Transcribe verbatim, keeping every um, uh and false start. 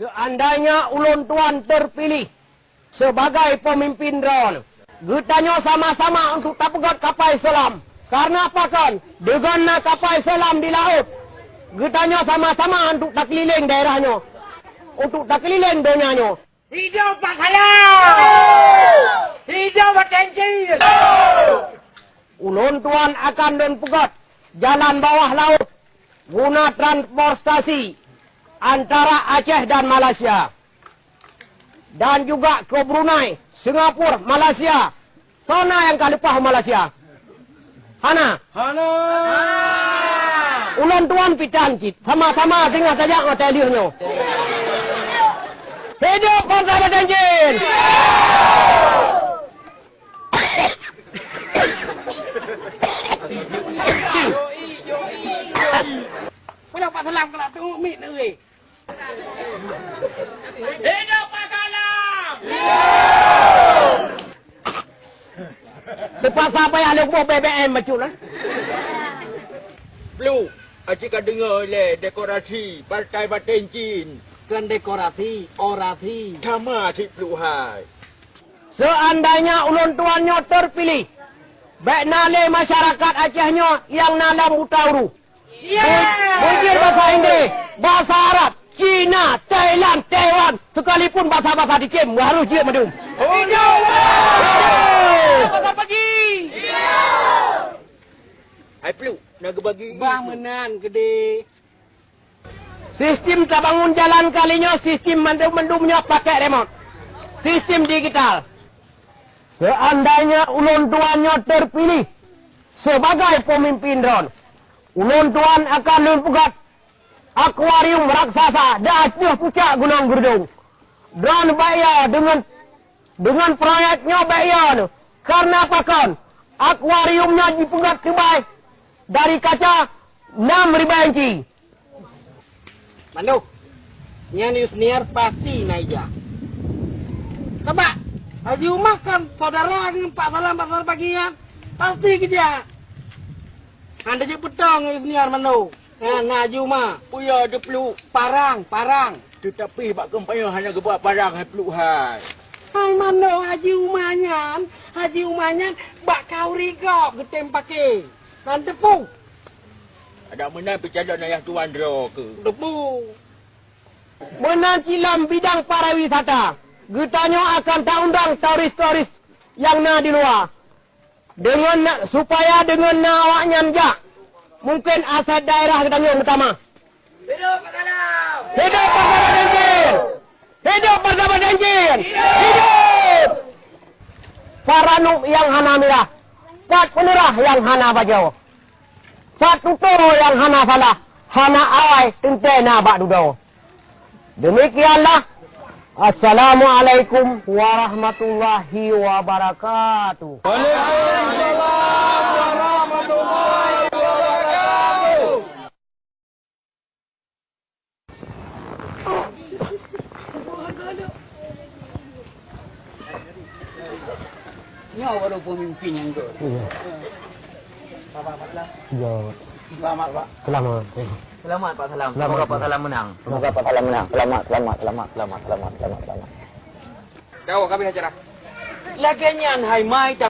Seandainya ulôn tuan terpilih sebagai pemimpin droeneuh, geutanyoe sama-sama untuk tapeugöt kapai Islam. Karena pakon? Deungon na kapai Islam di laôt, geutanyoe sama-sama untuk takeuliléng daerah nyoe, untuk takeuliléng donya nyoe. Hidup Pak Salam! Hidup Pak Tencin! Ulôn tuan akan lôn peugöt jalan bawah laôt guna transportasi antara Aceh dan Malaysia, dan juga ke Brunei, Singapura, Malaysia. Soe na nyang ka leupah u Malaysia? Hana? Hana! Ulôn tuan pih tan cit, sama-sama singoh tajak ngon teuh lheueh nyoe. Hidup Bangsa Batanjin! Peue nyang Pak Salam keuneuk tumiek neueh? Hidup Pak Salam! Teupaksa payah lôn boh B B M bacut lah. Pluek, aci ka deungoe lé dekorasi Partai Batencin. Kon dekorasi, orasi. Sama cit Pluek hai. Seandainya ulôn tuan nyoe terpilih, bék na lé masyarakat Aceh nyoe nyang na lam buta huruf. Ya! Bujur bahasa Inggréh, bahasa Arab, Cina, Thailand, Taiwan, sekalipun bahasa-bahasa cicém, harus jeuet mandum. Hidup! Hidup! Selamat pagi! Hai Pluek, na geubagi. Bah meunan keudéh. Sistem tabangun jalan kali nyoe, sistem mandum-mandum nyoe pakai remote. Sistem digital. Seandainya ulôn tuan nyoe terpilih sebagai pemimpin droeneuh, ulôn tuan akan lôn peugöt akuarium raksasa di ateueh pucak Gunong Geurdong. Droeneuh bak ya deungon Deungon proyek nyoe bék yo neuh, kareuna pakon? Akuarium nyoe jipeugöt keubai dari kaca nam ribèe inci. Manoe, nyan Yusniar pasti na ija. Sabab Haji Uma kan saudara ngon Pak Salam, Pak Salam pagi nyan, pasti geujak. Han tajak peutong ngon Yusniar manoe. Nah, na Haji Uma. Peue ya, Pluek? Parang, parang. Teutapi bak kampanye hana geuba parang hai Pluek hai. Hai manoe Haji Uma nyan, Haji Uma nyan bak kauri gob geutem paké. Kan teupeu? Adak meunan peucalon ayah tuan droe keuh. Teupeu. Meunan cit lam bidang pariwisata, geutanyoe akan taundang turis-turis nyang na di luwa. Deungon na, supaya deungon na awaknyan jak, mungken aset daerah geutanyoe meutamah. Hidup Pak Salam! Hidup Pak Salam Dengkin! Hidup Pak Salam Dengkin! Hidup! Pat ranub nyang hana mirah, pat peuneurah nyang hana bajoe, pat tutoe nyang hana salah, hana awai teuntèe na bak dudoe. Demikianlah. Assalamualaikum warahmatullahi wabarakatuh. Waalaikumsalam warahmatullahi wabarakatuh. Nyoe baru pemimpin nyang jeuet. Iya. Iya. Selamat, Pak. Selamat. Selamat, Pak Salam. Selamat. Semoga Pak Salam menang. Semoga Pak Salam menang. Selamat, selamat, selamat, selamat, selamat, selamat, selamat. Dawa kami acara. Lagèe nyan hai mai ta